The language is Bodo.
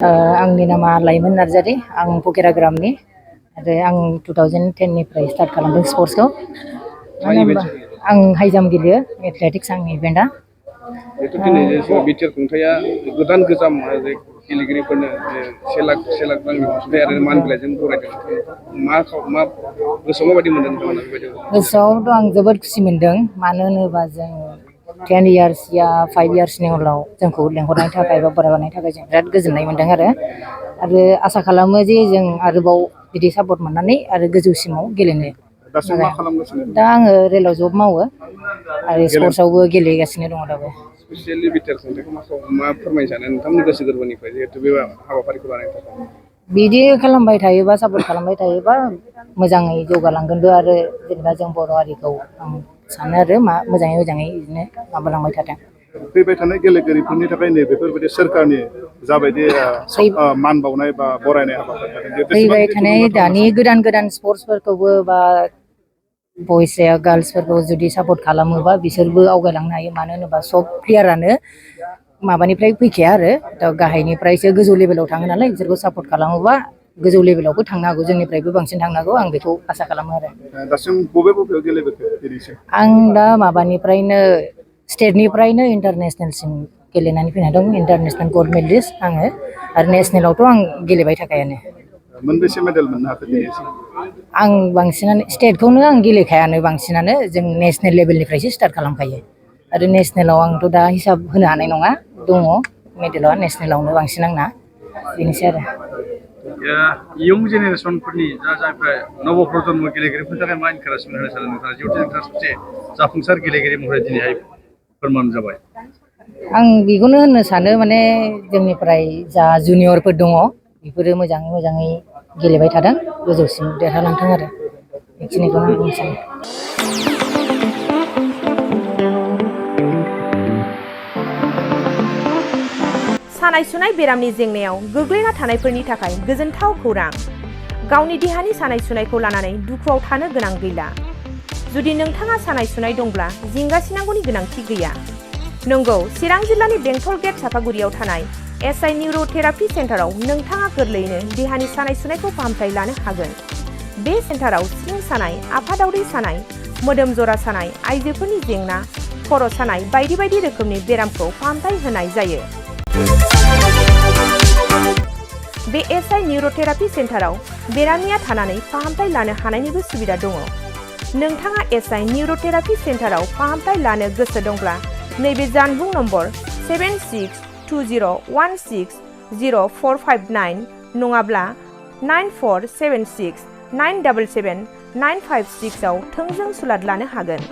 आंनि नामा लाइमोन नार्जारि आं फकिरा ग्रामनि आरो आं 2010 निफ्राय स्टार्ट खालामदों स्पर्ट्सखौ मानो होनबा आं हाइ जाम्प गेलेयो एथलेटिक्स आंनि इभेन्टआ दिनै बिटिआर खुंथाया गोदान गोजाम गेलेगिरिफोरनो 1 लाख रांनि अनसुंथाइ आरो मान बिलाइजों बरायदों मा गोसोआव माबायदि मोनदों नोंथांमोना बेबायदि गोसोआवथ' आं जोबोद खुसि मोनदों मानो होनोबा जों 10 years या 5 yearsनि उनाव जोंखौ लेंहरनायनि थाखाय बा बरायहरनायनि थाखाय जों बिराद गोजोननाय मोनदों आरो आसा खालामो जे जों आरोबाव बिदि सापर्ट मोननानै आरो गोजौसिमाव गेलेनो दा आङो रेलाव जब मावो आरो स्पर्ट्सआवबो गेलेगासिनो दङ दाबो स्पेसियेलि बिटिआर खुंथायखौ मा फोरमायनो सानो नोंथांमोननि गोसो गोरबोनिफ्राय जिहेतु बे हाबाफारिखौ लानायनि थाखाय बिदि खालामबाय थायोबा सापर्ट खालामबाय थायोबा मोजाङै जौगालांगोनबो आरो जेनेबा जों बर' हारिखौ आं सानो आरो मोजाङै बिदिनो माबालांबाय थाथों फैबाय थानाय गेलेगिरिफोरनि थाखाय नैबेफोरबायदि सोरखारनि जाबायदि मान बावनाय बा बरायनाय हाबाफारि फैबाय थानाय दानि गोदान स्पर्ट्सफोरखौबो बा बयस या गार्लसफोरखौ जुदि सापर्ट खालामोबा बिसोरबो आवगायलांनो हायो मानो होनोबा सब प्लेयारानो माबानिफ्राय फैखाया आरो गाहायनिफ्रायसो गोजौ लेभेलाव थाङो नालाय बिसोरखौ सापर्ट खालामोबा गोजौ लेभेलावबो थांनो हागौ जोंनिफ्रायबो बांसिन थांनो हागौ आं बेखौ आसा खालामो आरो दासिम बबेयाव गेलेबोखो आं दा माबानिफ्रायनो स्टेटनिफ्रायनो इन्टारनेसनेलसिम गेलेनानै फैना दं इन्टारनेसनेल गल्ड मेडेलिस्ट आङो आरो नेसनेलावथ' आं गेलेबाय थाखायानो मोनबेसे मेडेल मोननो हाखो दिनैसिम आं बांसिनानो स्टेटखौनो आं गेलेखायानो बांसिनानो जों नेसनेल लेभेलनिफ्रायसो स्टार्ट खालामखायो आरो नेसनेलाव आंथ' दा हिसाब होनो हानाय नङा दङ मेडेला नेसनेलावनो बांसिन आंना बेनोसै आरो इयुं जेनेरेसनफोरनि जायफ्रा नव प्रजन्म गेलेगिरिफोरनि थाखाय मा इनकारेजमेन्ट होनो सानो नोंथाङा जिहेतु नोंथाङा सासे जाफुंसार गेलेगिरि महरै दिनैहाय फोरमान जाबाय आं बेखौनो होननो सानो माने जोंनिफ्राय जा जुनियरफोर दङ बेफोरो मोजाङै गेलेबाय थादों गोजौसिम देरहालांथों आरो बेखिनिखौनो आं बुंनो सानो सानाय सुनाय बेरामनि जेंनायाव गोग्लैना थानायफोरनि थाखाय गोजोनथाव खौरां गावनि देहानि सानाय सुनायखौ लानानै दुखुआव थानो गोनां गैला जुदि नोंथाङा सानाय सुनाय दंब्ला जिंगासिनांगौनि गोनांथि गैया नंगौ चिरां जिल्लानि बेंटल गेट सापागुरियाव थानाय एसआइ निउर'थेरापि सेन्टाराव नोंथाङा गोरलैयैनो देहानि सानाय सुनायखौ फाहामथाय लानो हागोन बे सेन्टाराव सिं सानाय आफादावदै सानाय मोदोम जरा सानाय आइजोफोरनि जेंना खर' सानाय बायदि बायदि रोखोमनि बेरामखौ फाहामथाय होनाय जायो बे एसआइ निउर'थेरापि सेन्टाराव बेरामिया थानानै फाहामथाय लानो हानायनिबो सुबिदा दङ नोंथाङा एसआइ निउर'थेरापि सेन्टाराव फाहामथाय लानो गोसो दंब्ला नैबे जानबुं नम्बर 7620160459 नङाब्ला 9476977956 आव थोंजों सुलाद लानो हागोन।